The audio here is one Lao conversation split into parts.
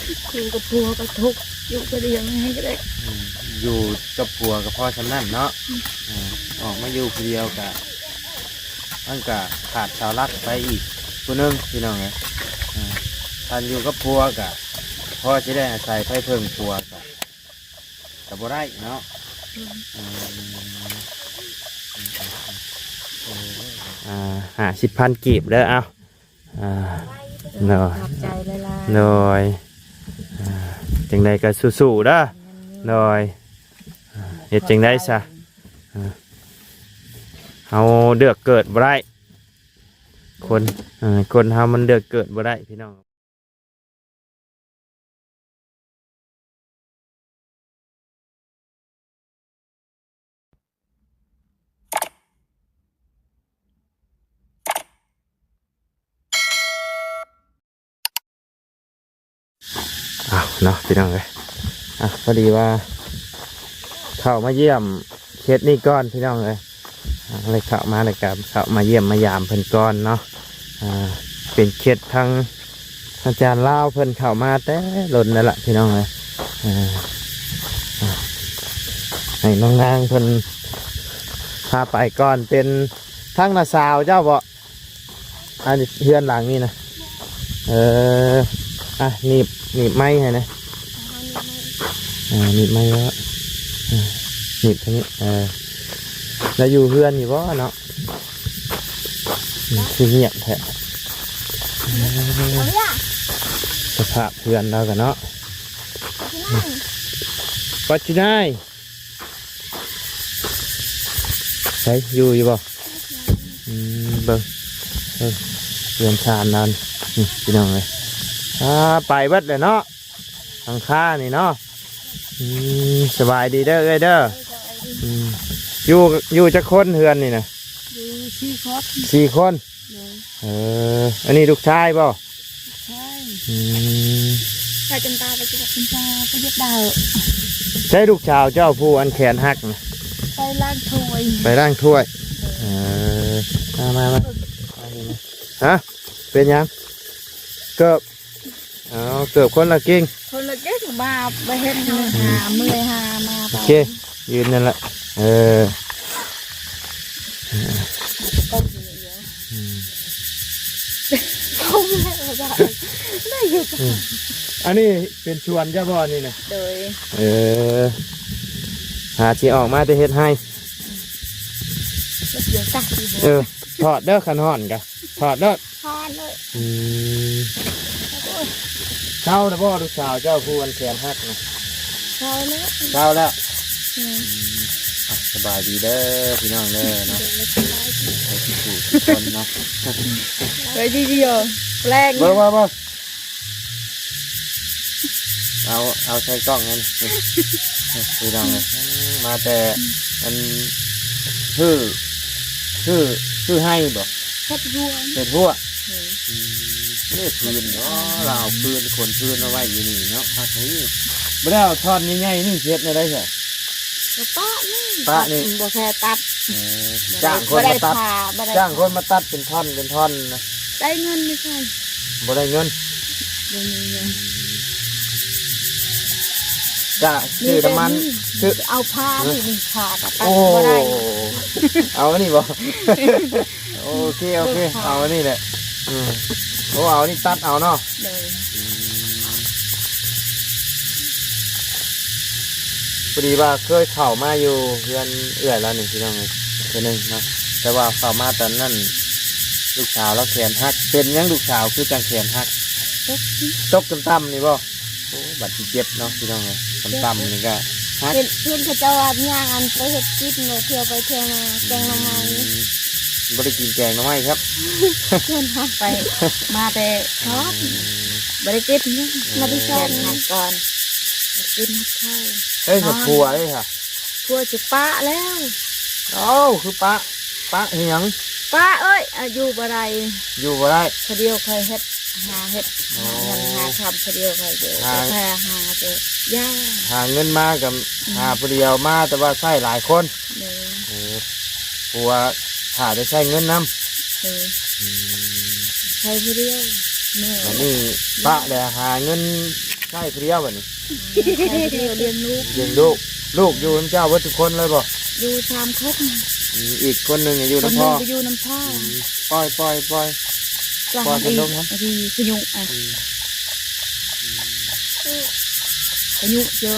ຢູ່ກັບຜົວກໍທຸກ ຢູ່ຜູ້ດຽວແຮງກໍໄດ້ ອືມ ຢູ່ກັບຜົວກໍພໍສ່ຳນັ້ນເນາະ ອືມ ອາ ອອກມາຢູ່ຜູ້ດຽວກໍ ມັນກໍຂາດເສົາຫຼັກໄປອີກຜູ້ໜຶ່ງ ພີ່ນ້ອງເອີຍ ອາ ຄັນຢູ່ກັບຜົວກໍພໍຊິໄດ້ອາໄສໄປເພິ່ງຜົວກໍ ກໍບໍ່ໄດ້ເນາະ ອືມ ອືມ ອືມ ອືມ ອືມ ອືມ ອາ ຫ້າສິບພັນກີບເດີ ເອົາ ອ່າ ໂດຍ ຂອບໃຈຫຼາຍໆ ໂດຍ ອ່າ ຈັ່ງໃດກໍສູ້ໆເດີ ໂດຍ ເຮັດຈັ່ງໃດຊະ ອ່າ ເຮົາເລືອກເກີດບໍ່ໄດ້ ຄົນ ເອີ ຄົນເຮົາມັນເລືອກເກີດບໍ່ໄດ້ ພີ່ນ້ອງ. ອ້າວເນາະ ພີ່ນ້ອງເອີຍ ອ່ະ ພໍດີວ່າເຂົ້າມາຢ້ຽມເຂດນີ້ກ່ອນ ພີ່ນ້ອງເອີຍ ອ່າ ເລີຍເຂົ້າມາ ແລ້ວກໍເຂົ້າມາຢ້ຽມມາຢາມເພິ່ນກ່ອນເນາະ ອ່າ ເປັນເຂດທາງອາຈານລາວເພິ່ນເຂົ້າມາແຕ່ດົນແລ້ວລະ ພີ່ນ້ອງເອີຍ ອ່າ ໃຫ້ນ້ອງນາງເພິ່ນພາໄປກ່ອນ ເປັນທາງນ້າສາວເຈົ້າບໍ? ອັນເຮືອນຫຼັງນີ້ນະ ເອີ ອ່ະ ໜີບ ໜີບໄມ້ໃຫ້ນະ ເອົາໜີບໄມ້ ເອີ ໜີບໄມ້ແລ້ວ ເອີ ໜີບທາງນີ້ ເອີ ແລ້ວຢູ່ເຮືອນຢູ່ບໍ່ເນາະ ອືມ ຄືງຽບແທ້ ເອົາເວລາ ສະພາບເຮືອນລາວກໍເນາະ ປັດຈຸນາຍ ໃສ ຢູ່ ຢູ່ບໍ່? ອືມ ເບິ່ງ ເບິ່ງເຮືອນຊານນັ້ນ ນີ້ ພີ່ນ້ອງເອີຍ ອ່າ ໄປເບິດແລ້ວເນາະ ຫຼັງຄານີ້ເນາະ ອືມ ສະບາຍດີເດີເອື້ອຍເດີ ອືມ ຢູ່ ຢູ່ຈັກຄົນເຮືອນນີ້ນະ? ຢູ່ສີ່ຄົນ ສີ່ຄົນ ໂດຍ ເອີ ອັນນີ້ລູກຊາຍບໍ່? ໃຊ່ ອືມ ໃສ່ຈົນຕາໄປກິນ ຈົນຕາໄປເຮັດດາວ ໃຊ້ລູກສາວເຈົ້າຜູ້ອັນແຂນຫັກນະ? ໄປລ້າງຖ້ວຍ ໄປລ້າງຖ້ວຍ ເອີ ເອີ ມາ ມາ ມາ ມານີ້ນະ ຮະ ເປັນຫຍັງ? ເກີບ ເອົາ ເກີບຄົນລະກິ່ງ ຄົນລະກິ່ງ ມາ ມາເຮັດ ຫາ ເມື່ອຍ ຫາ ມາ ໂອເຄ ຢືນນັ້ນລະ ເອີ ອັນນີ້ເປັນສວນເຈົ້າບໍ່ນີ້ນະ? ໂດຍ ເອີ ຫາຊິອອກມາແຕ່ເຮັດໄຮ່ ເອີ ຖອດເດີ ຄັນຮ້ອນກະຖອດເດີ ຮ້ອນເລີຍ ອືມ ໂອ້ຍ ເຊົາແລ້ວບໍ່ ລູກສາວເຈົ້າຜູ້ອັນແຂນຫັກນະ? ເຊົາແລ້ວ ເຊົາແລ້ວ ອືມ ອ່ະ ສະບາຍດີເດີພີ່ນ້ອງເດີເນາະ ໂດຍ ສະບາຍດີ ໃຫ້ທຸກຜູ້ທຸກຄົນເນາະ ສະບາຍດີ ດີຢູ່ ແລງ ເບິ່ງ ເບິ່ງ ເບິ່ງ ເອົາ ເອົາໃສ່ກ້ອງນັ້ນ ພີ່ນ້ອງເອີຍ ມາແຕ່ອັນ ຄື ຄື ຄືໄຮ່ບໍ່? ເຮັດຮົ້ວ ເຮັດຮົ້ວ ເອີ ອືມ ນີ້ຟືນເນາະ ລາວຟືນ ຂົນຟືນມາໄວ້ຢູ່ນີ້ເນາະ ຄັກນີ້ ບໍ່ໄດ້ເອົາທ່ອນໃຫຍ່ໆນີ້ເຮັດແນວໃດຊະ? ກໍປະນີ້ ປະນີ້ ຕັດ ບໍ່ແພຕັດ ເອີ ຈ້າງຄົນມາຕັດ ບໍ່ໄດ້ຜ່າ ບໍ່ໄດ້ ຈ້າງຄົນມາຕັດເປັນທ່ອນ ເປັນທ່ອນນະ ໄດ້ເງິນຢູ່ໃສ? ບໍ່ໄດ້ເງິນ ບໍ່ມີເງິນ ກະຊື້ນ້ຳມັນ ມີແຕ່ນີ້ ຊື້ ເອົາຜ່າ ຮະ ນີ້ ນີ້ຜ່າກໍຕັດ ໂອ້ ບໍ່ໄດ້ ເອົາອັນນີ້ບໍ່? ໂອເຄ ໂອເຄ ເອົາອັນນີ້ແຫຼະ ອືມ ໂອ້ ເອົາອັນນີ້ຕັດເອົາເນາະ ໂດຍ ອືມ ພໍດີວ່າເຄີຍເຂົ້າມາຢູ່ເຮືອນເອື້ອຍລາວນີ້ ພີ່ນ້ອງເອີຍ ເທື່ອໜຶ່ງເນາະ ແຕ່ວ່າເຂົ້າມາຕອນນັ້ນ ລູກສາວລາວແຂນຫັກ ເປັນຫຍັງລູກສາວຄືຈັ່ງແຂນຫັກ? ຕົກ ຕົກຕ່ຳໆນີ້ບໍ່? ໂອ້ ບາດເຈັບເນາະ ພີ່ນ້ອງເອີຍ ຕ່ຳໆນີ້ກໍຫັກ ເຫັນ ເຫັນເຂົາເຈົ້າວ່າຍ່າງອັນໄປເຮັດກິນ ແລ້ວທ່ຽວໄປທ່ຽວມາ ອືມ ແກງໜໍ່ໄມ້ ບໍ່ໄດ້ກິນແກງໜໍ່ໄມ້ຄັບ ເພິ່ນຫາໄປ ມາແຕ່ທອດ ອືມ ບໍ່ໄດ້ກິນ ເອີ ມາແຕ່ເຊົ້າ ແກງຫັກກ່ອນ ກິນຫົດເຂົ້າ ເອີຍ ນອນ ຜົວເດ້ຫະ? ຜົວຈະປະແລ້ວ ເອົ້າ ຄືປະ ປະເຮັດຫຍັງ? ປະເອີຍ ອາ ຢູ່ບໍ່ໄດ້ ຢູ່ບໍ່ໄດ້ ຜູ້ດຽວຂ້ອຍເຮັດ ຫາເຮັດ ອໍ ຫາເງິນຫາຄຳຜູ້ດຽວຂ້ອຍເດີ ຫາ ແຕ່ຫາແຕ່ຢາ ຫາເງິນມາກໍ ອືມ ຫາຜູ້ດຽວມາ ແຕ່ວ່າໃຊ້ຫຼາຍຄົນ ໂດຍ ເອີ ຜົວຖ້າໄດ້ໃຊ້ເງິນນຳ ໂດຍ ອືມ ໃຊ້ຜູ້ດຽວ ແມ່ ອັນນີ້ປະແລ້ວຫາເງິນ ໃຊ້ຜູ້ດຽວບັດນີ້ ໃຊ້ຜູ້ດຽວລ້ຽງລູກ ລ້ຽງລູກ. ລູກຢູ່ນຳເຈົ້າເບິດທຸກຄົນເລີຍບໍ່? ຢູ່ສາມຄົນ. ອືມ ອີກຄົນໜຶ່ງຢູ່ນຳພໍ່ ຄົນໜຶ່ງກໍຢູ່ນຳພໍ່. ອືມ ປ່ອຍ ປ່ອຍ ປ່ອຍ ປ່ອຍເພິ່ນລົງນະ ທີ່ພາຍຸ ອືມ ພາຍຸເຈີ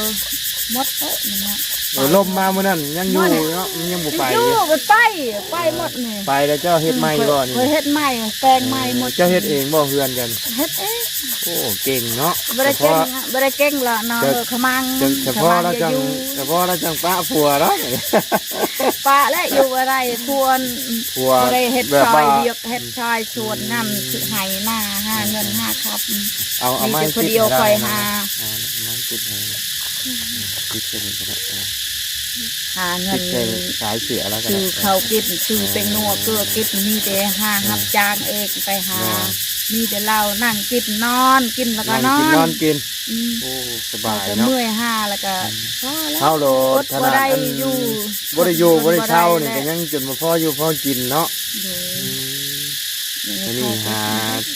ໝົດເອີ ມັນນະ. ເອີ ລົມມາມື້ນັ້ນຍັງຢູ່ເນາະ ມັນຍັງບໍ່ໄປ ຢູ່ ມັນໄປ ໄປໝົດນີ້. ໄປແລ້ວເຈົ້າເຮັດໃໝ່ບໍ່ນີ້? ຂ້ອຍເຮັດໃໝ່ ແປງໃໝ່ໝົດ. ເຈົ້າເຮັດເອງບໍ່ເຮືອນເຈົ້າ? ເຮັດເອງ. ໂອ້ ເກັ່ງເນາະ. ບໍ່ໄດ້ເກັ່ງ ບໍ່ໄດ້ເກັ່ງລະເນາະ ເອີ ຂະມັງ ສະເພາະລາວຈັ່ງ ສະເພາະລາວຈັ່ງປະຜົວເນາະ. ປະແລ້ວຢູ່ບໍ່ໄດ້ ຜົວ ຜົວບໍ່ໄດ້ເຮັດຊ່ອຍວຽກ ເຮັດຊ່ອຍສວນນຳ ໄຮ່ນາ ຫາເງິນຫາຄຳ. ເອົາ ເອົາໄມ້ຕິດໃຫ້ລາວ ມີແຕ່ຜູ້ດຽວຂ້ອຍຫາ ເອົາໄມ້ຕິດໃຫ້ ຕິດໃສ່ນີ້ກໍໄດ້. ຫາເງິນ ຕິດໃສ່ສາຍເສື້ອລາວກໍໄດ້ ຊື້ເຂົ້າກິນ ຊື້ແປ້ງນົວເກືອກິນ ມີແຕ່ຫາ ເອີ ຮັບຈ້າງເອງໄປຫາ ໂດຍ ມີແຕ່ລາວນັ່ງກິນນອນ ກິນແລ້ວກໍນອນ ນັ່ງກິນນອນກິນ. ອືມ ໂອ້ ສະບາຍເນາະ ເມື່ອຍຫາແລ້ວກໍ ອືມ ພໍແລ້ວ ເຮົາໂລດ ອົດບໍ່ໄດ້ ຂະໜາດອັນຢູ່ ບໍ່ໄດ້ຢູ່ບໍ່ໄດ້ເຊົານີ້ ບໍ່ໄດ້ແຫຼະ ກໍຍັງຈົນບໍ່ພໍຢູ່ພໍກິນເນາະ. ໂດຍ ອືມ ອັນນີ້ຫາ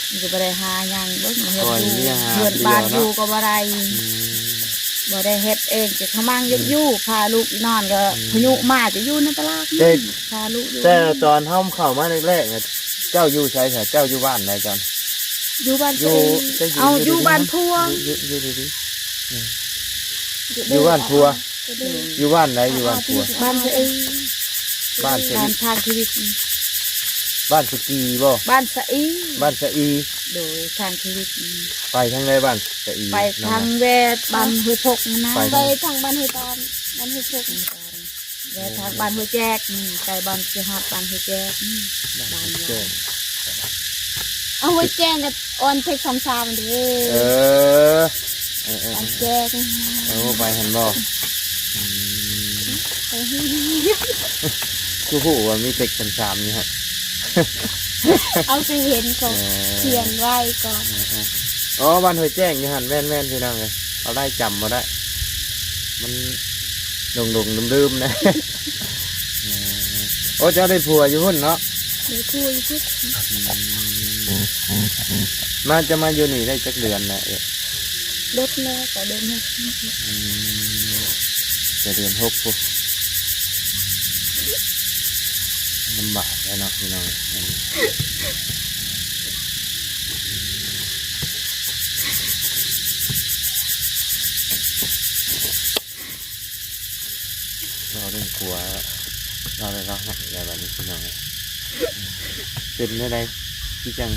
ມັນກໍບໍ່ໄດ້ຫາຫຍັງ ເບິ່ງເຮືອນຢູ່ ເຮືອນບ້ານຢູ່ກໍບໍ່ໄດ້ ອືມ ບໍ່ໄດ້ເຮັດເອງ ຈະຂະມັງ ອືມ ຢາກຢູ່ ພາລູກນອນກໍ ອືມ ພາຍຸມາຈະຢູ່ໃນຕະຫຼາດ ແຕ່ ພາລູກຢູ່. ແຕ່ຕອນເຮົາເຂົ້າມາແລກໆ ເຈົ້າຢູ່ໃສຊະ? ເຈົ້າຢູ່ບ້ານໃດຕອນ? ຢູ່ບ້ານ ຢູ່ ເອົ້າ ຢູ່ບ້ານພົວ ຢູ່ ຢູ່ ຢູ່ບ້ານພົວ ຢູ່ບ້ານໃດ? ຢູ່ບ້ານຜົວ ບ້ານສະອີ ບ້ານສະອີ ບ້ານທາງຊີວິດ ບ້ານສະກີບໍ່? ບ້ານສະອີ ບ້ານສະອີ ໂດຍ ທາງຊີວິດ. ໄປທາງໃດບ້ານສະອີ? ໄປທາງແວດ ນ້ອງ ບ້ານຫ້ວຍພົກນະ ໄປທາງ ໄປທາງບ້ານຫ້ວຍຕອນ ບ້ານຫ້ວຍພົກ ແວະທາງບ້ານຫ້ວຍແຈກ ອືມ ໃກ້ບ້ານ ຊິຮອດບ້ານຫ້ວຍແຈກ ອືມ ບ້ານຫ້ວຍແຈກ ເອົາ ຫ້ວຍແຈກກໍອ່ອນເພັກສາມສາມເດ້. ເອີ ເອີ ເອີ ບ້ານແຈກ ເອີ ໄປຫັ້ນບໍ່? ອືມ ໄປ ຄືຮູ້ວ່າມີເພັກສາມສາມຢູ່ຫັ້ນ? ເອົາ ຄືເຫັນເຂົາ ເອີ ຂຽນໄວ້ກ່ອນ ເອີ ເອີ ອໍ ບ້ານຫ້ວຍແຈກຢູ່ຫັ້ນ ແມ່ນໆ ພີ່ນ້ອງເອີຍ ເອົາໄດ້ ຈຳບໍ່ໄດ້ ມັນຫຼົງໆລືມໆນະ. ໂອ້ ເຈົ້າໄດ້ຜົວຢູ່ພຸ້ນເນາະ? ໄດ້ຜົວຢູ່ພຸ້ນ. ອືມ ມາ ເຈົ້າມາຢູ່ນີ້ໄດ້ຈັກເດືອນແລ້ວເອີຍ? ດົນແລ້ວ ແຕ່ເດືອນຫົກ. ອືມ ແຕ່ເດືອນຫົກພຸ້ນ. ລຳບາກແທ້ເນາະ ພີ່ນ້ອງ. ເວົ້າເລື່ອງຜົວ ເວົ້າແລ້ວເຮົາໄຫ້ແລ້ວບັດນີ້ ພີ່ນ້ອງເອີຍ. ເປັນແນວໃດ? ຄືຈັ່ງ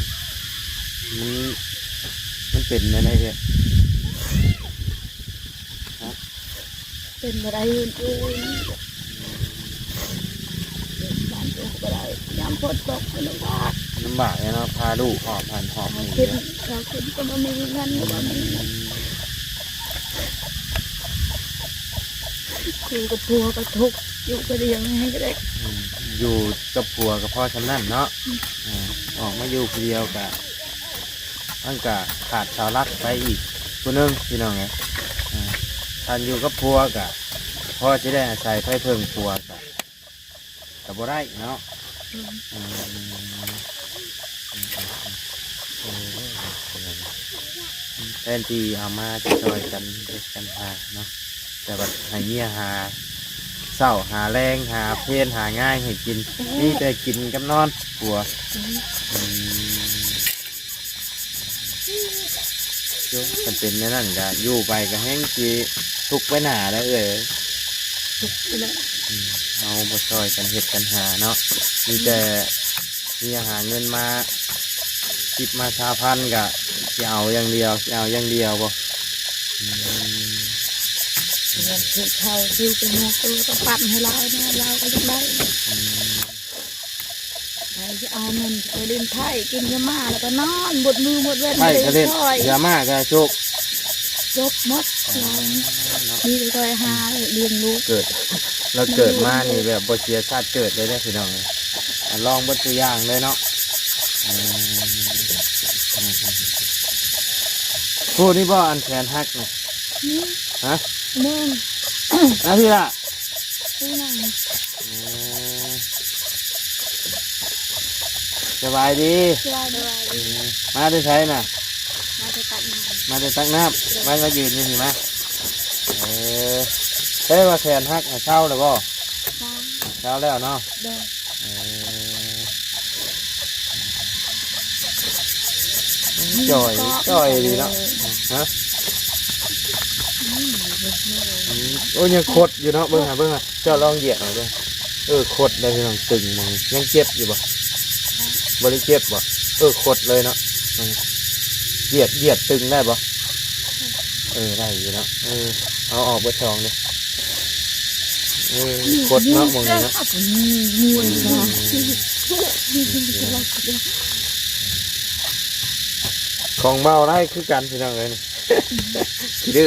ມັນ ມັນເປັນແນວໃດເອີຍ? ເປັນບໍ່ໄດ້ ຢູ່ບ້ານຢູ່ບໍ່ໄດ້ ຍາມຝົນຕົກມັນລຳບາກ ລຳບາກເນາະ ພາລູກຫອບຫັ້ນຫອບນີ້ ເຮົາຄິດ ເຮົາຄິດກໍບໍ່ມີເງິນ ບໍ່ມີເງິນ ອືມ ຢູ່ກັບຜົວກໍທຸກ ຢູ່ຜູ້ດຽວແຮງກໍໄດ້ ອືມ ຢູ່ກັບຜົວກໍພໍສ່ຳນັ້ນເນາະ ອືມ ອາ ອອກມາຢູ່ຜູ້ດຽວກໍ ມັນກະຂາດເສົາຫຼັກໄປອີກຜູ້ໜຶ່ງ ພີ່ນ້ອງເອີຍ. ອາ ຄັນຢູ່ກັບຜົວກະພໍຊິໄດ້ອາໄສໄປເພິ່ງຜົວກະ ກະບໍ່ໄດ້ເນາະ. ອືມ ອືມ ໂອ້ຍ ແທນທີ່ເອົາມາຈະຊ່ອຍກັນເຮັດກັນຫາເນາະ ແຕ່ວ່າໃຫ້ເມຍຫາເຊົ້າຫາແລງ ຫາເພນຫາງາຍໃຫ້ກິນ ມີແຕ່ກິນກັບນອນ ຜົວ. ອືມ ໂອ້ ຄັນເປັນແນວນັ້ນກະ ຢູ່ໄປກະແຮ່ງຊິທຸກໄປໜ້າແລ້ວເອື້ອຍເອີຍ. ທຸກຢູ່ແລ້ວ ອືມ ເຮົາບໍ່ຊ່ອຍກັນເຮັດກັນຫາເນາະ ມີແຕ່ເມຍຫາເງິນມາສິບມາຊາວພັນກະຊິເອົາຢ່າງດຽວ ຊິເອົາຢ່າງດຽວບໍ່? ອືມ ເງິນຊື້ເຂົ້າຊື້ແປ້ງນົວກໍປັ່ນໃຫ້ລາວເນາະ ລາວກໍຢາກໄດ້ ອືມ ໃຜຊິເອົາເງິນໄປຫຼິ້ນໄພ້ ກິນຢາມ້າ ແລ້ວກໍນອນໝົດມື້ໝົດເວັນ ໄພ້ກໍຫຼິ້ນ ຢາມ້າກໍໂຊກ ຈົບໝົດ ອໍ ເນາະ ມີແຕ່ຊ່ອຍຫາລ້ຽງລູກ ເກີດ ລາວເກີດມານີ້ແບບບໍ່ເສຍຊາດເກີດເລີຍເດ້ ພີ່ນ້ອງເອີຍ ອ່າ ລອງເບິດທຸກຢ່າງເລີຍເນາະ. ອືມ ຜູ້ນີ້ບໍ່ ອັນແຂນຫັກນະ? ນີ້ ຮະ? ແມ່ນ ມາພີ້ລະ ຄືຫຍັງ? ໂອ້ ສະບາຍດີ ສະບາຍດີ ເອີ ມາແຕ່ໃສນະ? ມາແຕ່ຕັດມັນ ມາແຕ່ຕັກນ້ຳ ມາ ມາຢືນຢູ່ນີ້ມາ. ເອີ ແຕ່ວ່າແຂນຫັກນະ ເຊົາແລ້ວບໍ່? ເຊົາ ເຊົາແລ້ວເນາະ. ໂດຍ. ເອີ ຈ່ອຍ ຈ່ອຍດີເນາະ. ຮະ? ອືມ ໂອ້ຍ ຍັງຂົດຢູ່ເນາະ. ເບິ່ງຫາ ເບິ່ງຫາ ເຈົ້າລອງຢຽດເອົາເບິ່ງ. ເອີ ຂົດໄດ້ພີ່ນ້ອງ ຕຶງໝ່ອງນີ້ ຍັງເຈັບຢູ່ບໍ່? ບໍ່ໄດ້ເຈັບບໍ່? ເອີ ຂົດເລີຍເນາະ. ອືມ ຢຽດ ຢຽດຕຶງໄດ້ບໍ່? ເອີ ໄດ້ຢູ່ເນາະ. ເອີ ເອົາອອກເບິດສອງເດີ້. ເອີ ຂົດເນາະໝ່ອງນີ້ເນາະ. ອືມ ຂອງເບົາໄດ້ຄືກັນພີ່ນ້ອງເອີຍນີ້. ຂີ້ດື້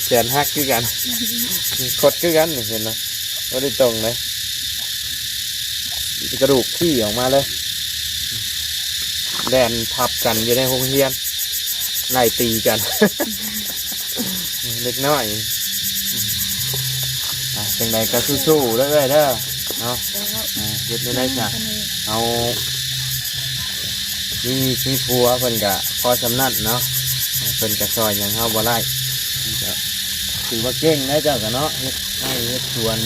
ແຂນຫັກຄືກັນ ຂົດຄືກັນນີ້ ເຫັນບໍ່? ບໍ່ໄດ້ຕົງເລີຍ ກະດູກຂີ້ອອກມາເລີຍ ແລ່ນທັບກັນຢູ່ໃນໂຮງຮຽນ ໄລ່ຕີກັນ ເດັກນ້ອຍ. ອ່ະ ຈັ່ງໃດກໍສູ້ໆເດີເອື້ອຍເດີເນາະ. ອ່າ ເຮັດແນວໃດຊະ ເຮົາມີ ມີຜົວເພິ່ນກະພໍສ່ຳນັ້ນເນາະ ເພິ່ນກະຊ່ອຍຫຍັງເຮົາບໍ່ໄດ້ ກະຖືວ່າເກັ່ງແລ້ວເຈົ້າກະເນາະ ເຮັດໄຮ່ເຮັດສວນ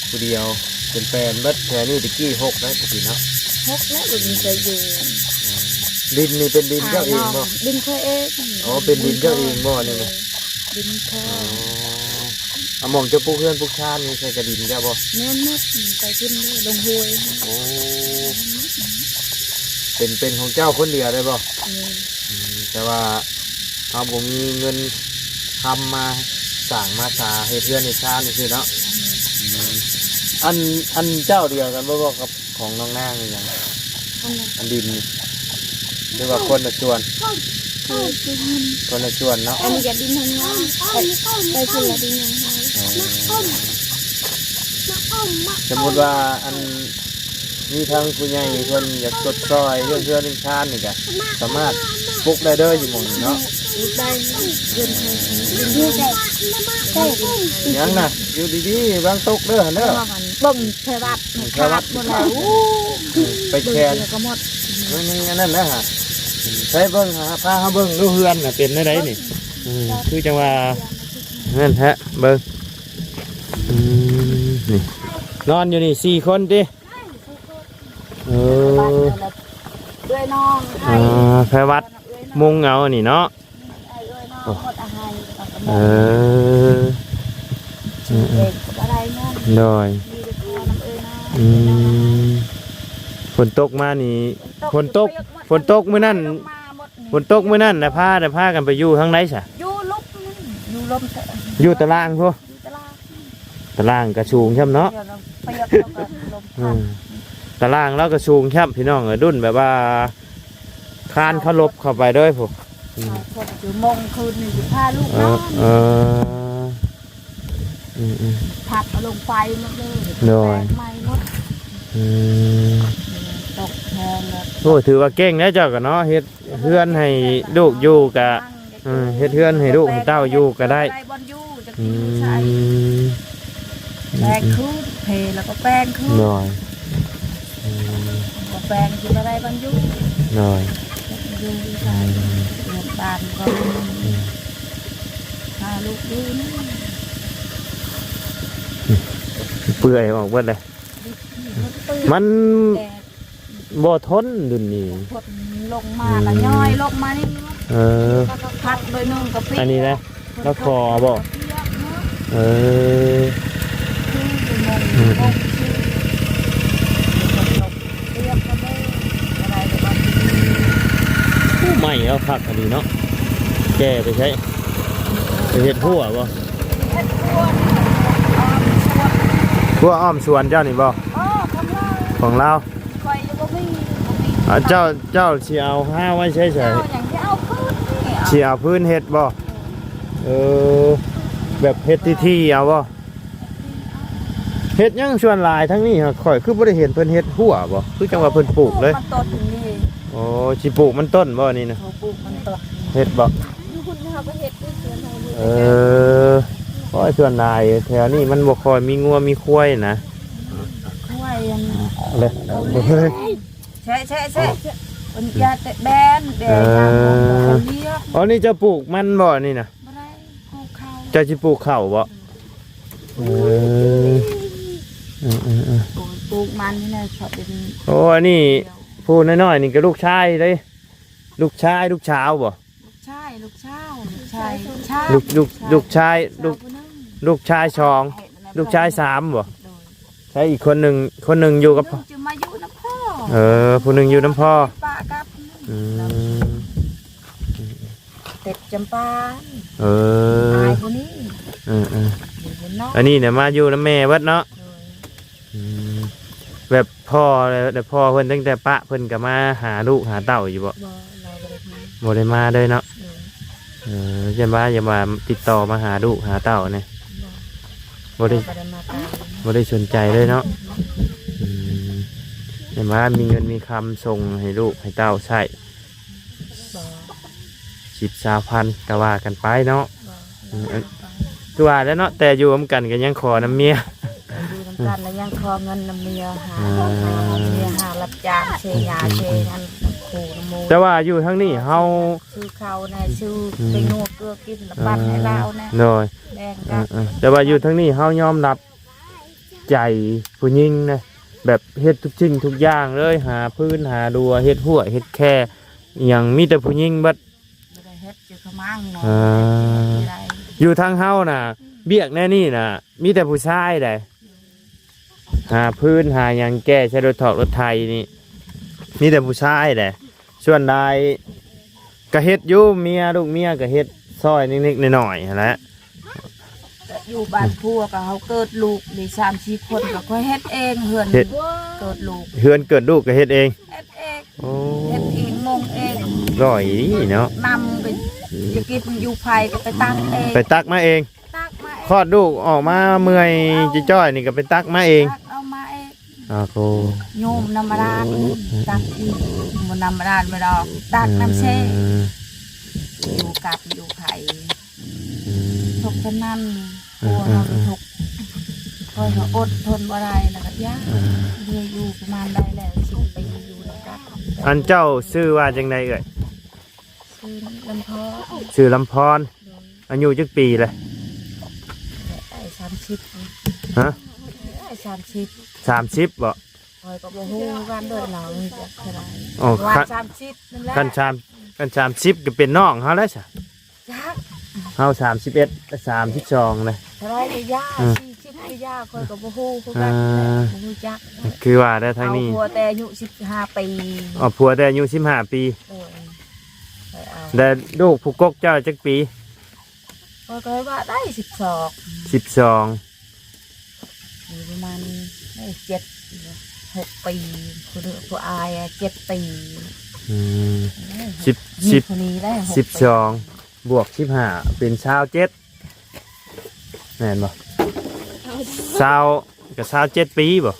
ຜູ້ດຽວ ເປັນແປນເບິດ. ແຖວນີ້ແຕ່ກີ້ຮົກໄດ໋ແຕ່ກີ້ເນາະ ຮົກແລ້ວບໍ່ມີໃຜຢູ່. ອືມ ດິນນີ້ເປັນດິນເຈົ້າເອງບໍ່? ດິນຂ້ອຍເອງ. ອໍ ເປັນດິນເຈົ້າເອງບໍ່ນີ້ນະ? ດິນພໍ່. ອໍ ອາ ໝ່ອງເຈົ້າປູກເຮືອນປູກຊານນີ້ໃສ່ກະດິນເຈົ້າບໍ່? ແມ່ນໝົດ ໄປພຸ້ນເລີຍ ລົງຫ້ວຍ. ໂອ້ ເປັນ ເປັນຂອງເຈົ້າຄົນດຽວເລີຍບໍ່? ແມ່ນ. ອືມ ແຕ່ວ່າເຮົາບໍ່ມີເງິນຄຳມາສ້າງມາສາເຮັດເຮືອນເຮັດຊານຊື່ເນາະ. ແມ່ນ. ອືມ ອັນ ອັນເຈົ້າດຽວກັນບໍ່ ບໍ່ກັບ ຂອງນ້ອງນາງອີຫຍັງ ອັນດິນນີ້ ຫຼືວ່າຄົນລະສ່ວນ? ຄົນລະສ່ວນເນາະ. ອັນນີ້ກະດິນຂອງນ້ອງ ໄປ ໄປພຸ້ນລະດິນຂອງເຮົາ. ອໍ ສົມມຸດວ່າອັນມີທາງຜູ້ໃຫຍ່ເພິ່ນຢາກຊົດຊ່ອຍເລື່ອງເຮືອນເລື່ອງຊານນີ້ກະສາມາດປຸກໄດ້ເດີ ຢູ່ໝ່ອງນີ້ເນາະ. ປຸກໄດ້ ເຮືອນໃຜ ດິນໃຜ ຫຍັງນະ ຢູ່ດີໆ ວາງຕົກເດີຫັ້ນເດີ. ເບິ່ງແພວັດ ແພວັດໝົດແລ້ວ. ໂອ້ ໄປແຂນ ເບິ່ງແລ້ວກໍໝົດ. ເອີ ຍັງອັນນັ້ນນະຫະ ໃຊ້ເບິ່ງຫາ ພາເຮົາເບິ່ງດູເຮືອນນະ ເປັນແນວໃດນີ້? ອືມ ຄືຈັ່ງວ່ານັ້ນແທ້ ເບິ່ງ. ອືມ ນີ້ ນອນຢູ່ນີ້ສີ່ຄົນຕິ? ເອີ ເອື້ອຍນ້ອງ ອ່າ ແພວັດ ມຸງເອົານີ້ເນາະ. ເອີ ເອີ ເນາະ ໂອ້ ໝົດອາຫານ ເອີ ເອີ ເອີ ບໍ່ໄດ້ເງິນ ໂດຍ ມີແຕ່ຂໍນຳເອີ ເນາະ. ອືມ ຝົນຕົກມານີ້ ຝົນຕົກ ຝົນຕົກມື້ນັ້ນ ຝົນຕົກມື້ນັ້ນນະ ພາ ພາກັນໄປຢູ່ທາງໃດຊະ? ຢູ່ລຸ່ມ ຢູ່ລຸ່ມ ຢູ່ຕະລ່າງພຸ້ນ ຢູ່ຕະລ່າງ ຕະລ່າງກະສູງຊ່ຳເນາະ. ເອີ ຕະລ່າງລາວກະສູງຊ່ຳ ພີ່ນ້ອງເອີຍ ດຸ່ນແບບວ່າ ຄານເຂົາຫຼົບເຂົ້າໄປເລີຍພຸ້ນ. ອືມ ພວກຢູ່ມົງຄືນນີ້ຊິພາລູກ ເອີ ນອນ ເອີ ອືມໆ ພັດເອົາລົງໄຟໝົດເລີຍ ໂດຍ ແຕກໃໝ່ໝົດ. ອືມ ຕົກແຮງແລ້ວ. ໂອ້ ຖືວ່າເກັ່ງແລ້ວເຈົ້າກະເນາະ ເຮັດເຮືອນໃຫ້ລູກຢູ່ກະ ເອີ ເຮັດເຮືອນໃຫ້ລູກໃຫ້ເຕົ້າຢູ່ກະໄດ້ ໄດ້ບ່ອນຢູ່ ຈັກ ອືມ ຢູ່ໃສ ແປງຄືນ ເພແລ້ວກໍແປງຄືນ ໂດຍ ອືມ ບໍ່ແປງຊິບໍ່ໄດ້ບ່ອນຢູ່ ໂດຍ ຢູ່ໃສ ອືມ ເຮືອນບ້ານກໍບໍ່ມີ ອືມ ພາລູກຢູ່ນີ້ ເປື່ອຍອອກເບິດເລີຍ ມັນ ແດດ ບໍ່ທົນດຸ່ນນີ້ ຝົນລົງມາລະຍ້ອຍລົງມານີ້. ເອີ ພັດໂດຍໜຶ່ງກໍເປຍກ ອັນນີ້ນະ ລະຂໍບໍ່? ເອີ ອືມ ໂອ້ ໄມ້ລາວຄັກອີ່ຫຼີເນາະ ແກ່ໄປໃສ? ໄປເຮັດຮົ້ວບໍ່? ເຮັດຮົ້ວ ອ້ອມສວນ ຮົ້ວອ້ອມສວນເຈົ້ານີ້ບໍ່? ເອີ ຂອງລາວ ຂອງລາວ. ຂ້ອຍຍັງບໍ່ມີ ບໍ່ມີ ອ່າ ເຈົ້າ ເຈົ້າຊິເອົາຫາໄວ້ໃຊ້ໃສ? ເຈົ້າຫຍັງຊິເອົາພື້ນນີ້ ຊິເອົາພື້ນເຮັດບໍ່? ເອີ ແບບເຮັດທີ່ໆເອົາບໍ່? ເຮັດຫຍັງ ສ່ວນຫຼາຍທາງນີ້ຫາ ຂ້ອຍຄືບໍ່ໄດ້ເຫັນເພິ່ນເຮັດຮົ້ວບໍ່? ຄືຈັ່ງວ່າເພິ່ນປູກເລີຍ ປູກມັນຕົ້ນນີ້. ໂອ້ ຊິປູກມັນຕົ້ນບໍ່ນີ້ນະ? ເຂົາປູກມັນຕົ້ນ ເຮັດບໍ່? ຢູ່ພຸ້ນເຮົາກໍເຮັດຢູ່ສວນເຮົາຢູ່. ເອີ ໂອ້ຍ ສ່ວນຫຼາຍແຖວນີ້ມັນບໍ່ຄ່ອຍມີງົວມີຄວາຍນະ. ຄວາຍອັນ ເລີຍ ແຊະ ແຊະ ແຊະ. ເພິ່ນຢາກແຕ່ແບນແບ ເອີ ຍາມເຂົາບໍ່ເຂົາລຽກ. ອໍ ນີ້ເຈົ້າປູກມັນບໍ່ນີ້ນະ? ບໍ່ໄດ້ ປູກເຂົ້າ. ເຈົ້າຊິປູກເຂົ້າບໍ່? ເອີ ເອີໆໆ ປູກມັນນີ້ນະ ເພາະເປັນ ໂອ້ ອັນນີ້ ດຽວ ຜູ້ນ້ອຍໆນີ້ກໍລູກຊາຍເດ້. ລູກຊາຍ ລູກສາວບໍ່? ລູກຊາຍ ລູກສາວ ລູກຊາຍ ລູກຊາຍ ລູກ ລູກ ລູກຊາຍ ລູກ ສາວຜູ້ໜຶ່ງ ລູກຊາຍສອງ ເຮັດນະ ລູກຊາຍສາມບໍ່? ໂດຍ ໃຊ້ອີກຄົນໜຶ່ງ ຄົນໜຶ່ງຢູ່ກັບ ຜູ້ໜຶ່ງຈະມາຢູ່ນຳພໍ່. ເອີ ຜູ້ໜຶ່ງຢູ່ນຳພໍ່ ປະກັບ ອືມ ຕິດຈຳປາ. ເອີ ອາຍຜູ້ນີ້ ເອີໆ ຢູ່ເຮືອນນອກ ອັນນີ້ນະມາຢູ່ນຳແມ່ເບິດເນາະ. ໂດຍ ອືມ ແບບພໍ່ ແລ້ວພໍ່ເພິ່ນຕັ້ງແຕ່ປະເພິ່ນກໍມາຫາລູກຫາເຕົ້າຢູ່ບໍ່? ບໍ່ ລາວບໍ່ໄດ້ມາ ບໍ່ໄດ້ມາເລີຍເນາະ. ໂດຍ ເອີ ຢ້ານວ່າ ຢ້ານວ່າຕິດຕໍ່ມາຫາລູກຫາເຕົ້າແດ່. ບໍ່ ບໍ່ໄດ້ ລາວບໍ່ໄດ້ມາຕາມ ບໍ່ໄດ້ສົນໃຈເລີຍເນາະ. ອືມ ຢ້ານວ່າມີເງິນມີຄຳສົ່ງໃຫ້ລູກໃຫ້ເຕົ້າໃຊ້. ບໍ່ ສິບ ຊາວພັນ ກໍວ່າກັນໄປເນາະ. ບໍ່ ອືມ ລາວບໍ່ໄດ້ ຄືວ່າແຫຼະເນາະ ແຕ່ຢູ່ນຳກັນກໍຍັງຂໍນຳເມຍ ຢູ່ນຳກັນແລ້ວຍັງຂໍເງິນນຳເມຍ ຫາ ອ່າ ເມຍຫາຮັບຈ້າງເຊຍາເຊຫຍັງນຳຄູ່ນຳໝູ່. ແຕ່ວ່າຢູ່ທາງນີ້ເຮົາ ຊື້ເຂົ້າແດ່ ຊື້ ອືມ ໄປນົວເກືອກິນ ອ່າ ປັ່ນໃຫ້ລາວແດ່. ໂດຍ ແບ່ງກັນ ເອີໆ ແຕ່ວ່າຢູ່ທາງນີ້ເຮົາຍອມຮັບໃຈຜູ້ຍິງນະ ແບບເຮັດທຸກສິ່ງທຸກຢ່າງເລີຍ ຫາຟືນຫາດັວ ເຮັດຮົ້ວເຮັດແຄ ອີ່ຫຍັງ ມີແຕ່ຜູ້ຍິງເບິດ. ບໍ່ໄດ້ເຮັດຢູ່ຂະມັງເນາະ. ອ່າ ຢູ່ທາງເຮົານະ ວຽກແນວນີ້ນະ ມີແຕ່ຜູ້ຊາຍໃດ ຫາຟືນຫາຫຍັງແກ່ໃສ່ລົດຖອກລົດໄຖນີ້ ມີແຕ່ຜູ້ຊາຍໃດ. ສ່ວນຫຼາຍກໍເຮັດຢູ່ ເມຍ ລູກເມຍກໍເຮັດຊ່ອຍນິດໆໜ້ອຍໆຫັ້ນແຫຼະ. ຢູ່ບ້ານຜົວກໍເຮົາເກີດລູກໄດ້ສາມສີ່ຄົນ ກໍຂ້ອຍເຮັດເອງ ເຮືອນ ເຮັດ ເກີດລູກ ເຮືອນເກີດລູກກໍເຮັດເອງ. ເຮັດເອງ ໂອ້ ເຮັດເອງ ມຸງເອງ ຮ້ອຍດີເນາະ. ນ້ຳກໍຢາກກິນຢູ່ໃຜກໍໄປຕັກເອງ ໄປຕັກມາເອງ. ຕັກມາເອງ ຄອດລູກອອກມາເມື່ອຍຈ້ອຍໆນີ້ກໍໄປຕັກມາເອງ. ຕັກເອົາມາເອງ. ອາໂກ ໂຍມນຳມາດານ ຕັກອີກ ບໍ່ນຳມາດານບໍ່ດອກ ຕັກນຳເຊ. ອືມ ຢູ່ກັບຢູ່ໄຜ ອືມ ທຸກເທົ່ານັ້ນ. ເອີ ຜົວເຮົາ ເອີ ທຸກ ຂ້ອຍກໍອົດທົນບໍ່ໄດ້ ແລ້ວກໍຢ່າ ເອີ ເມື່ອຍຢູ່ປະມານໃດແລ້ວ ສິບປີຢູ່ນຳກັນ. ອັນເຈົ້າຊື່ວ່າຈັ່ງໃດເອື້ອຍ? ຊື່ລຳພອນ ຊື່ລຳພອນ. ໂດຍ ອາຍຸຈັກປີແລ້ວ? ໄດ້ສາມສິບ. ຮະ? ໄດ້ສາມສິບ. ສາມສິບບໍ່? ຂ້ອຍກໍບໍ່ຮູ້ຄືກັນເດີ ລາວຈັກເທົ່າໃດ. ອໍ ວ່າ ຄັນ ສາມສິບນັ້ນແຫຼະ. ຄັນສາມ ຄັນສາມສິບກໍເປັນນ້ອງເຮົາແລ້ວຊະ. ຈັກ ເຮົາສາມສິບເອັດ ສາມສິບສອງເລີຍ. ເທົ່າໃດກໍຢ່າ ອືມ ສີ່ສິບກໍຢ່າ ຂ້ອຍກໍບໍ່ຮູ້ຄືກັນ ອ່າ ບໍ່ຮູ້ຈັກ. ຄືວ່າໄດ້ທາງນີ້ ເອົາຜົວແຕ່ອາຍຸສິບຫ້າປີ. ເອົາຜົວແຕ່ອາຍຸສິບຫ້າປີ. ໂດຍ ຂ້ອຍເອົາ. ແລ້ວລູກຜູ້ກົກເຈົ້າຈັກປີ? ຂ້ອຍກໍວ່າໄດ້ສິບສອງ ສິບສອງ ຢູ່ປະມານ ເອີ ເຈັດ ຫົກປີ. ຜູ້ ຜູ້ອ້າຍເຈັດປີ. ອືມ ເອີ ສິບ ສິບ ຜູ້ນີ້ໄດ້ຫົກປີ ສິບສອງ ບວກສິບຫ້າເປັນຊາວເຈັດ ແມ່ນບໍ່? ຊາວ ກໍຊາວເຈັດປີບໍ່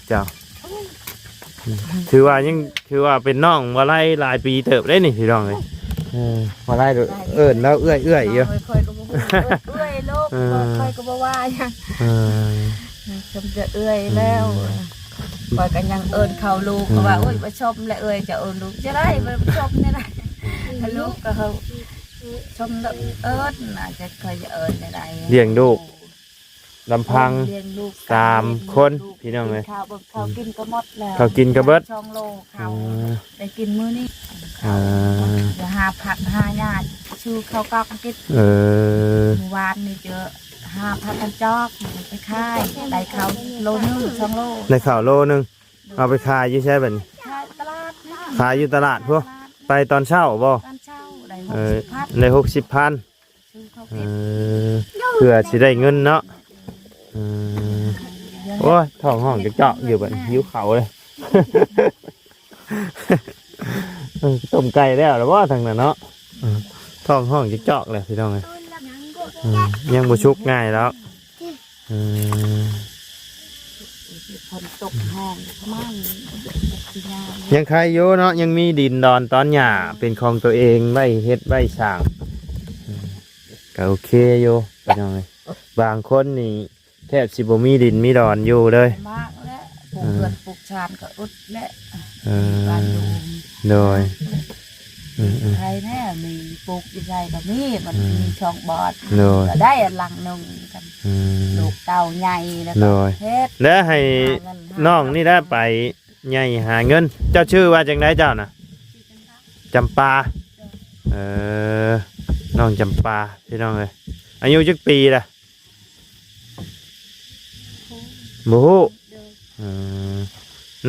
ເຈົ້າ? ອືມ ຖືວ່າຍັງ ຖືວ່າເປັນນ້ອງບໍ່ໄລຫຼາຍປີເຕີບເດ້ນີ້ພີ່ນ້ອງເອີຍ. ເອີ ບໍ່ໄລ ເອີ້ນລາວເອື້ອຍໆຢູ່. ຂ້ອຍກໍບໍ່ຮູ້ ເອື້ອຍໂລກ. ເອີ ຂ້ອຍກໍບໍ່ວ່າຫຍັງ. ເອີ ເອີ້ນແຕ່ເອື້ອຍແລ້ວ. ອືມ ຂ້ອຍກໍຍັງເອີ້ນເຂົາລູກ ເອີ ເຂົາວ່າ ໂອ້ຍ ບໍ່ຊົມແລ້ວເອື້ອຍ ຈະເອີ້ນລູກຈະໄດ້ ບໍ່ຊົມແນວໃດ. ອືມ ລູກກໍເຂົາຊົມເອີ້ນ ອາດຈະຂ້ອຍຈະເອີ້ນແນວໃດ ລ້ຽງລູກ ລຳພັງ ລ້ຽງລູກ ສາມຄົນ ພີ່ນ້ອງເອີຍ. ເຂົ້າ ເບິ່ງເຂົ້າກິນກໍໝົດແລ້ວ ເຂົ້າກິນກໍເບິດ ສອງໂລເຂົ້າ. ເອີ ໄດ້ກິນມື້ນີ້ ເອີ ເຂົ້າ ເອີ ຫາຜັກຫາຫຍ້າ ຊື້ເຂົ້າກ່ອງກິນ. ເອີ ມື້ວານນີ້ເຈີ ຫາຜັກກັນຈອກໄປຂາຍ ໄດ້ເຂົ້າໂລໜຶ່ງ ສອງໂລ ໄດ້ເຂົ້າໂລໜຶ່ງ. ເອົາໄປຂາຍຢູ່ໃສບັດນີ້? ຂາຍຕະຫຼາດນີ້ ຂາຍຢູ່ຕະຫຼາດພຸ້ນ. ຕະຫຼາດນີ້ ໄປຕອນເຊົ້າບໍ່? ຕອນເຊົ້າໄດ້ ເອີ ຫົກສິບພັນ ໄດ້ຫົກສິບພັນ ຊື້ເຂົ້າກິນ. ເອີ ເພື່ອຊິໄດ້ເງິນເນາະ. ເອີ ໂອ້ຍ ທ້ອງຮ້ອງຈອກໆຢູ່ບັດນີ້ ຫິວເຂົ້າເລີຍ. ເອີ ຕົ້ມໄກ່ແລ້ວລະບໍ່ທາງນັ້ນເນາະ? ເອີ ທ້ອງຮ້ອງຈອກໆແລ້ວພີ່ນ້ອງເອີຍ. ເອີ ຍັງບໍ່ສຸກງ່າຍດອກ. ເອີ ຝົນຕົກແຮງ ຍັງໄຄຢູ່ເນາະ ຍັງມີດິນດອນຕອນຫຍ້າເປັນຂອງຕົວເອງ ໄວ້ເຮັດໄວ້ສ້າງ ກໍໂອເຄຢູ່ພີ່ນ້ອງເອີຍ. ບາງຄົນນີ້ແທບຊິບໍ່ມີດິນມີດອນຢູ່ເລີຍ. ມາກແລ້ວ ປູກເຮືອນ ເອີ ປູກຊານກໍອຶດແລ້ວ. ເອີ ບ້ານຢູ່ ໂດຍ ອືມໆ ໃຜແດ່ ມີປູກຢູ່ໃສກໍມີ ມັນ ອືມ ມີຊ່ອງບອດ ໂດຍ ກໍໄດ້ຫຼັງໜຶ່ງກັນ ອືມ ລູກເຕົ້າໃຫຍ່ແລ້ວ ໂດຍ ເຮັດ ແລ້ວໃຫ້ ຫາເງິນຫາ ນ້ອງນີ້ແຫຼະໄປໃຫຍ່ຫາເງິນ. ເຈົ້າຊື່ວ່າຈັ່ງໃດເຈົ້ານະ? ຈຳປາ ເອີ ນ້ອງຈຳປາ ພີ່ນ້ອງເອີຍ. ອາຍຸຈັກປີລະ? ບໍ່ຮູ້ ເອີ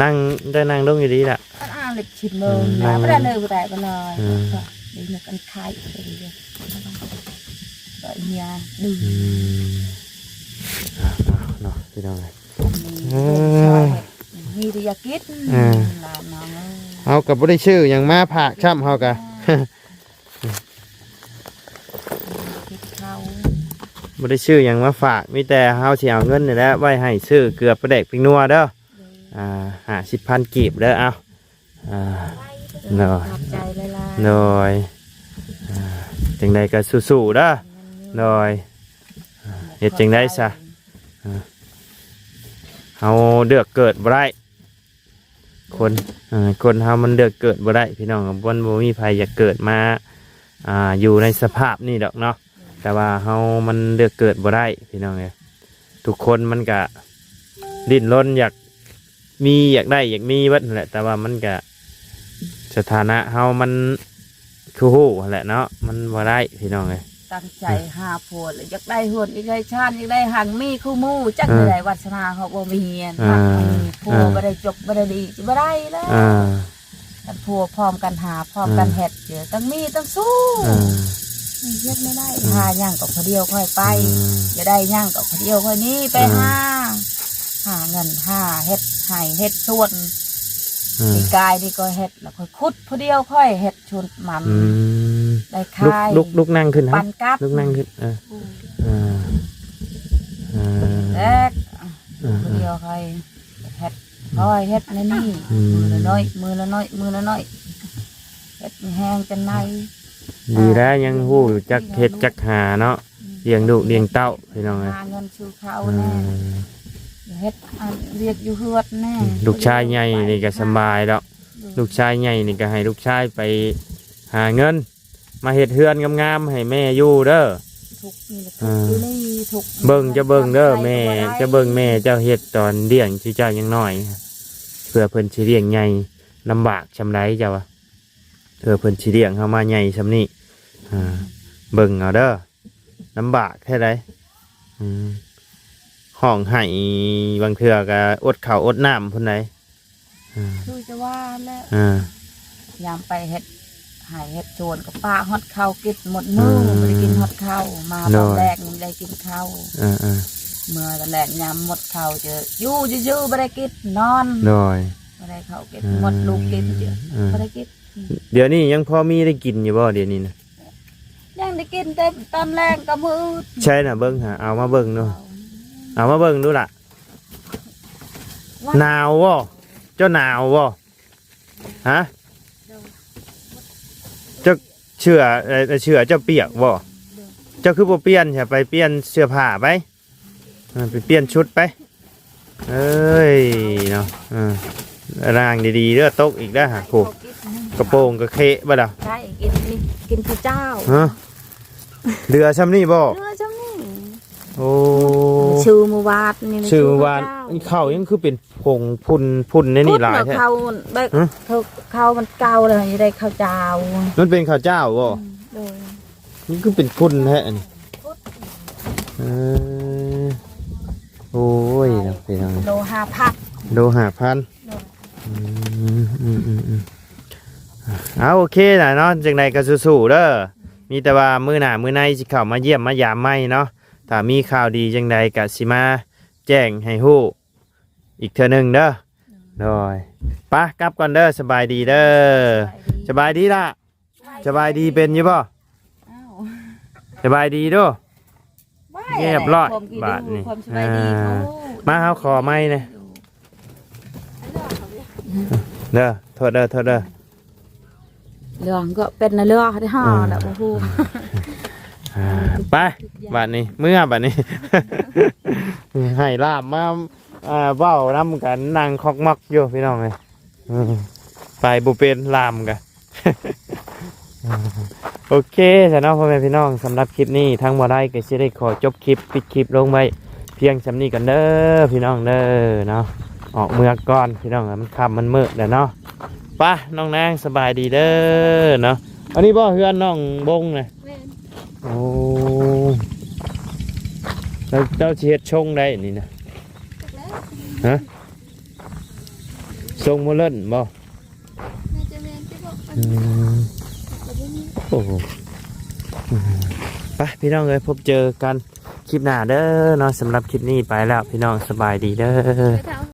ນັ່ງ ໄດ້ນັ່ງລົງຢູ່ດີລະ ອັນອ່ານເລັບຊິເມີ ອືມ ນາງ ບໍ່ໄດ້ເລີຍ ບໍ່ໄດ້ບໍ່ນ້ອຍ ອືມ ດີນັກອັນໄຂ່ ເອີ ກໍເມຍດື້ ອືມ ເນາະ ພີ່ນ້ອງເອີຍ ມີແຕ່ຢາກກິນ ເອີ ຫຼານນ້ອງເອີຍ ເຮົາກໍບໍ່ໄດ້ຊື້ຫຍັງມາຝາກຊ້ຳ ເຮົາກໍ ບໍ່ໄດ້ຊື້ຫຍັງມາຝາກ ມີແຕ່ເຮົາຊິເອົາເງິນນີ້ແຫຼະໄວ້ໃຫ້ຊື້ເກືອປາແດກປິງນົວເດີ ໂດຍ ອ່າ ຫ້າສິບພັນກີບເດີ ເອົາ ອ່າ ໂດຍ ຂອບໃຈຫຼາຍໆ ໂດຍ ອ່າ ຈັ່ງໃດກໍສູ້ໆເດີ ໂດຍ ອ່າ ເຮັດຈັ່ງໃດຊະ ອ່າ ເຮົາເລືອກເກີດບໍ່ໄດ້ ຄົນ ເອີ ຄົນເຮົາມັນເລືອກເກີດບໍ່ໄດ້ພີ່ນ້ອງ ມັນບໍ່ມີໃຜຢາກເກີດມາ ອ່າ ຢູ່ໃນສະພາບນີ້ດອກເນາະ ແຕ່ວ່າເຮົາມັນເລືອກເກີດບໍ່ໄດ້ພີ່ນ້ອງເອີຍ ທຸກຄົນມັນກະດີ້ນລົນຢາກມີ ຢາກໄດ້ ຢາກມີເບິດຫັ້ນແຫຼະ ແຕ່ວ່າມັນກະ ສະຖານະເຮົາມັນ ຄືຮູ້ຫັ້ນແຫຼະເນາະ ມັນບໍ່ໄດ້ພີ່ນ້ອງເອີຍ ຕັ້ງໃຈ ອືມ ຫາຜົວແລ້ວ ຢາກໄດ້ເຮືອນ ຢາກໄດ້ຊານ ຢາກໄດ້ຮັ່ງມີຄືໝູ່ ຈັກ ເອີ ແນວໃດ ວາດສະໜາເຮົາບໍ່ມີ ເອີ ມັກມີຜົວ ເອີ ບໍ່ໄດ້ຈົບ ບໍ່ໄດ້ດີ ຊິບໍ່ໄດ້ແລ້ວ ເອີ ຄັນຜົວພ້ອມກັນຫາ ພ້ອມກັນ ເອີ ເຮັດ ຕ້ອງມີ ຕ້ອງສູ້ ເອີ ເຮັດບໍ່ໄດ້ ເອີ ຫາຫຍັງກໍຜູ້ດຽວຂ້ອຍໄປ ເອີ ຢາກໄດ້ຫຍັງກໍຜູ້ດຽວຂ້ອຍນີ້ໄປ ເອີ ຫາ ຫາເງິນ ຫາເຮັດໄຮ່ເຮັດສວນ ເອີ ປີກາຍນີ້ກໍເຮັດ ແລ້ວຂ້ອຍຂຸດຜູ້ດຽວ ຂ້ອຍເຮັດສວນມັນ ອືມ ໄດ້ຂາຍ ລຸກ ລຸກ ລຸກນັ່ງຂຶ້ນ ປັນກັບ ລຸກນັ່ງຂຶ້ນ ເອີ ອືມ ເອີ ເອີ ແລກ ເອີ ຜູ້ດຽວຂ້ອຍເຮັດ ອືມ ຂ້ອຍເຮັດແນວນີ້ ອືມ ມື້ລະໜ້ອຍ ມື້ລະໜ້ອຍ ມື້ລະໜ້ອຍ ເຮັດມີແຮງຈັນໄດ ດີແລ້ວ ຍັງຮູ້ຈັກເຮັດຈັກຫາເນາະ ອືມ ລ້ຽງລູກລ້ຽງເຕົ້າພີ່ນ້ອງເອີຍ ຫາເງິນສູ່ເຂົາແດ່ ອືມ ເຮັດອັນວຽກຢູ່ເຮືອນແດ່ ອືມ ລູກຊາຍໃຫຍ່ນີ້ກໍສຳບາຍດອກ ໂດຍ ລູກຊາຍໃຫຍ່ນີ້ກໍໃຫ້ລູກຊາຍໄປຫາເງິນ ມາເຮັດເຮືອນງາມໆໃຫ້ແມ່ຢູ່ເດີ ທຸກນີ້ແຫຼະ ອ່າ ທຸກຢູ່ນີ້ ທຸກ ເບິ່ງ ເຈົ້າເບິ່ງເດີແມ່ ເຈົ້າເບິ່ງແມ່ເຈົ້າເຮັດຕອນລ້ຽງເຈົ້າຍັງນ້ອຍ ເພື່ອເພິ່ນຊິລ້ຽງໃຫຍ່ລຳບາກຊ່ຳໃດເຈົ້າວ່າ ເພື່ອເພິ່ນຊິລ້ຽງເຮົາມາໃຫຍ່ຊ່ຳນີ້ ອ່າ ເບິ່ງເອົາເດີ ລຳບາກແທ້ໃດ ອືມ ຮ້ອງໄຫ້ ບາງເທື່ອກໍອົດເຂົ້າອົດນ້ຳພຸ້ນໃດ ອ່າ ຄືຈະວ່າແຫຼະ ອ່າ ຍາມໄປເຮັດໄຮ່ເຮັດສວນກໍປະຮອດເຂົ້າກິນໝົດມື້ ອືມ ບໍ່ໄດ້ກິນຮອດເຂົ້າ ມາຕອນແລງຍັງໄດ້ກິນເຂົ້າ ອ່າໆ ເມື່ອຕອນແລງຍາມໝົດເຂົ້າຈະຢູ່ຊື່ໆ ບໍ່ໄດ້ກິນ ນອນ ໂດຍ ບໍ່ໄດ້ເຂົ້າກິນ ອ່າ ໝົດລູກກິນ ອ່າ ບໍ່ໄດ້ກິນ ດຽວນີ້ຍັງພໍມີໄດ້ກິນຢູ່ບໍ່ ດຽວນີ້ນະ? ຍັງໄດ້ກິນແຕ່ຕອນແລງກັບມື້ອື່ນ ໃຊ່ນະ ເບິ່ງຫາ ເອົາມາເບິ່ງດູ ເອົາມາເບິ່ງດູລະ ວ່າ ໜາວບໍ່? ເຈົ້າໜາວບໍ່? ຮະ? ເຈົ້າເສື້ອ ເອີ ເສື້ອເຈົ້າປຽກບໍ່? ເຈົ້າຄືບໍ່ປ່ຽນຊະ? ໄປປ່ຽນເສື້ອຜ້າໄປ ເອີ ໄປປ່ຽນຊຸດໄປ ເອີຍເນາະ ເອີ ລ້າງດີໆເດີ ຕົກອີກແລ້ວຫະ ໂອ້ ກະໂປງກະເຄະບໍ່ດາ ໃຊ່ ກິນ ກິນເຂົ້າເຈົ້າ ຮະ ເຫຼືອຊ່ຳນີ້ບໍ່? ເຫຼືອຊ່ຳນີ້ ໂອ້ ຊື້ມື້ວານນີ້ ຊື້ມື້ວານ ເຂົ້າຍັງຄືເປັນຜົງຝຸ່ນໆໃນນີ້ຫຼາຍແທ້ ເຂົ້າມັນແບບ ຮະ ເຂົ້າມັນເກົ່າແລ້ວ ຍັງໄດ້ເຂົ້າເຈົ້າ ມັນເປັນເຂົ້າເຈົ້າບໍ່? ອືມ ໂດຍ ນີ້ຄືເປັນຝຸ່ນແທ້ອັນນີ້ ເອີ ໂອ້ຍ ເນາະ ພີ່ນ້ອງ ໂລຫ້າພັນ ໂລຫ້າພັນ ໂດຍ ອືມ ອືມ ອືມ ອືມ ເອົາ ໂອເຄລະເນາະ ຈັ່ງໃດກໍສູ້ໆເດີ ມີແຕ່ວ່າມື້ໜ້າມື້ໃນຊິເຂົ້າມາຢ້ຽມມາຢາມໃໝ່ເນາະ ຖ້າມີຂ່າວດີຈັ່ງໃດກໍຊິມາແຈ້ງໃຫ້ຮູ້ອີກເທື່ອໜຶ່ງເດີ ໂດຍ ໄປ ກັບກ່ອນເດີ ສະບາຍດີເດີ ສະບາຍດີ ສະບາຍດີລະ ສະບາຍດີເປັນຢູ່ບໍ່? ອ້າວ ສະບາຍດີດູ ສະບາຍດີ ຮຽບຮ້ອຍ ຄວາມຄິດ ບາດນີ້ ຄວາມສະບາຍດີ ອ່າ ເຂົາ ມາ ເຮົາຂໍໄມແດ່ ເດີ ໂທດເດີ ໂທດເດີ ເລື່ອງກໍເປັນເລື່ອງ ອ່າ ແລ້ວ ໂອ້ໂຫ ອ່າ ໄປ ບາດນີ້ ເມືອບາດນີ້ ໃຫ້ລາບມາ ອ່າ ເວົ້ານຳກັນ ນັ່ງຄອກມັກຢູ່ ພີ່ນ້ອງເອີຍ ອືມ ໄປບໍ່ເປັນ ລາມກະ ໂອເຄຊະເນາະ ພໍ່ແມ່ພີ່ນ້ອງ, ສຳລັບຄລິບນີ້ທາງບໍ່ໄດ້ກໍຊິໄດ້ຂໍຈົບຄລິບ ປິດຄລິບລົງໄວ້ພຽງສ່ຳນີ້ກ່ອນເດີ ພີ່ນ້ອງເດີເນາະ. ອອກເມືອກ່ອນ ພີ່ນ້ອງ, ມັນຄ່ຳມັນມືດແລ້ວເນາະ. ໄປ ນ້ອງນາງ ສະບາຍດີເດີເນາະ. ອັນນີ້ບໍ່ເຮືອນນ້ອງບົງນະ? ແມ່ນ. ໂອ້ ແລ້ວເຈົ້າຊິເຮັດຊົງໃດນີ້ນະ? ຈັກແລ້ວ. ຮະ? ຊົງໂມເດີນບໍ່? ໜ້າຈະແມ່ນຕິເບາະ. ອືມ ກໍບໍ່ມີ. ໂອ້ໂຫ ອືມ ໄປ ພີ່ນ້ອງເອີຍ, ພົບເຈີກັນຄລິບໜ້າເດີເນາະ. ສຳລັບຄລິບນີ້ໄປແລ້ວ ພີ່ນ້ອງ, ສະບາຍດີເດີ.